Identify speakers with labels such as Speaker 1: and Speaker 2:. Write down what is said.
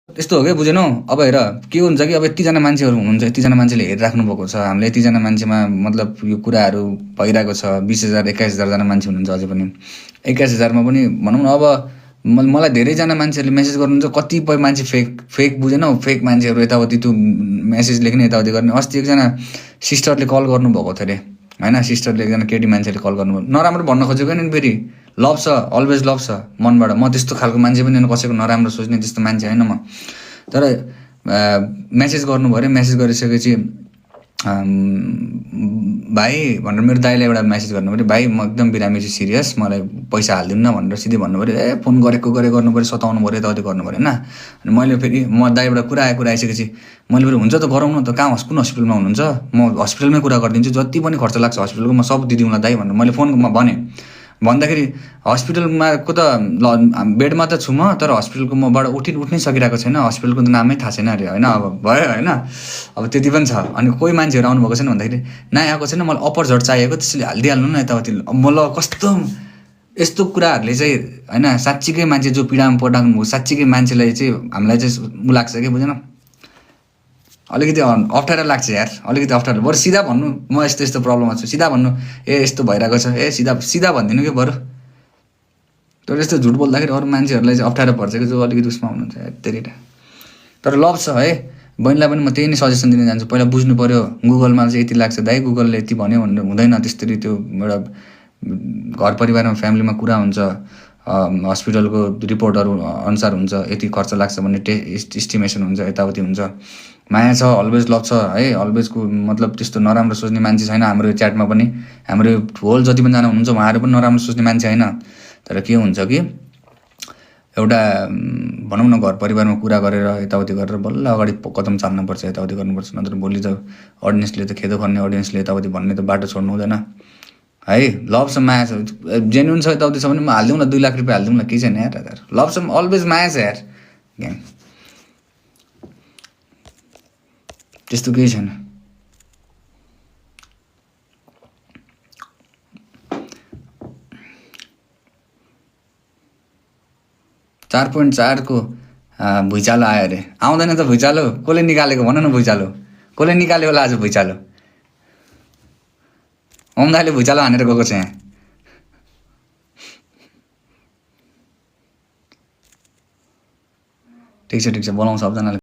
Speaker 1: त्यस्तो हो क्या बुझेनौ। अब हेर के हुन्छ कि अब यतिजना मान्छेहरू हुनुहुन्छ, यतिजना मान्छेले हेरिराख्नु भएको छ, हामीले यतिजना मान्छेमा मतलब यो कुराहरू भइरहेको छ। 20,000 21,000जना मान्छे हुनुहुन्छ अझै पनि। 21,000मा पनि भनौँ न अब मलाई धेरैजना मान्छेहरूले मेसेज गर्नुहुन्छ, कतिपय मान्छे फेक बुझेनौ, फेक मान्छेहरू यताउति त्यो मेसेज लेख्ने यताउति गर्ने। अस्ति एकजना सिस्टरले कल गर्नुभएको थियो अरे होइन, सिस्टरले एकजना केटी मान्छेले कल गर्नुभयो, नराम्रो भन्न खोजेको नि फेरि। लभ छ, अलवेज लभ छ मनबाट। म त्यस्तो खालको मान्छे पनि होइन, कसैको नराम्रो सोच्ने त्यस्तो मान्छे होइन म। तर मेसेज गर्नुभयो अरे, मेसेज गरिसकेपछि भाइ भनेर मेरो दाइले एउटा मेसेज गर्नु पऱ्यो, भाइ म एकदम बिरामी छु सिरियस, मलाई पैसा हालिदिनु न भनेर सिधै भन्नु पऱ्यो। फोन गरेको गर्नु पऱ्यो, सताउनु पऱ्यो, यताउति गर्नु पऱ्यो होइन। अनि मैले फेरि म दाइबाट कुरा आइसकेपछि मैले फेरि हुन्छ त गरौँ न त, कहाँ कुन हस्पिटलमा हुनुहुन्छ, म हस्पिटलमै कुरा गरिदिन्छु, जति पनि खर्च लाग्छ हस्पिटलको म सब दिदिउँला दाइ भनेर मैले फोनमा भने। भन्दाखेरि हस्पिटलमा को त ल बेडमा त छु म, तर हस्पिटलको मबाट उठ्नै सकिरहेको छैन, हस्पिटलको त नामै थाहा छैन अरे होइन। अब भयो होइन, अब त्यति पनि छ। अनि कोही मान्छेहरू आउनुभएको छैन भन्दाखेरि नयाँ आएको छैन, मलाई अप्पर झट चाहिएको, त्यसले हालिदिइहाल्नु न यताउति। म ल कस्तो यस्तो कुराहरूले चाहिँ होइन, साँच्चीकै मान्छे जो पीडामा पठाउनु भयो, साँच्चीकै मान्छेलाई चाहिँ हामीलाई चाहिँ उ लाग्छ कि बुझेन, अलिकति अप्ठ्यारो लाग्छ यार, अलिकति अप्ठ्यारो। बरु सिधा भन्नु म यस्तो यस्तो प्रब्लममा छु, सिधा भन्नु, यस्तो भइरहेको छ, सिधा भनिदिनु कि बरु। तर यस्तो झुट बोल्दाखेरि अरू मान्छेहरूलाई चाहिँ अप्ठ्यारो पर्छ कि, जो अलिकति उसमा हुनुहुन्छ यतिटा। तर लभ छ है, बहिनीलाई पनि म त्यही नै सजेसन दिन जान्छु, पहिला बुझ्नु पऱ्यो। गुगलमा चाहिँ यति लाग्छ दाइ, गुगलले यति भन्यो भनेर हुँदैन त्यसरी। त्यो एउटा घर परिवारमा फ्यामिलीमा कुरा हुन्छ, हस्पिटलको रिपोर्टहरू अनुसार हुन्छ, यति खर्च लाग्छ भन्ने इस्टिमेसन हुन्छ, यताउति हुन्छ। माया छ, अलवेज लभ छ है, अलवेजको मतलब त्यस्तो नराम्रो सोच्ने मान्छे छैन हाम्रो च्याटमा पनि। हाम्रो होल जति पनि जना हुनुहुन्छ उहाँहरू पनि नराम्रो सोच्ने मान्छे होइन। तर के हुन्छ कि एउटा भनौँ न घर परिवारमा कुरा गरेर यताउति गरेर बल्ल अगाडि कदम चाल्नुपर्छ, यताउति गर्नुपर्छ। नत्र भोलि त अडियन्सले त खेदो खन्ने, अडियन्सले यताउति भन्ने त बाटो छोड्नु हुँदैन है। लभ छ, माया छ, जेन्युन छ, यताउति छ भने म हालिदिउँ न, 2 लाख रुपियाँ हालिदिउँ न, केही छैन यार। लभ छ, अलवेज माया छ यार, त्यस्तो केही छैन। .4 को भुइँचालो आयो अरे। आउँदैन त भुइँचालो, कसले निकालेको भन न भुइँचालो, कसले निकाल्यो होला आज भुइँचालो? दाइले भुइँचालो हानेर गएको छ यहाँ। ठिक छ बोलाउँ सबजनाले।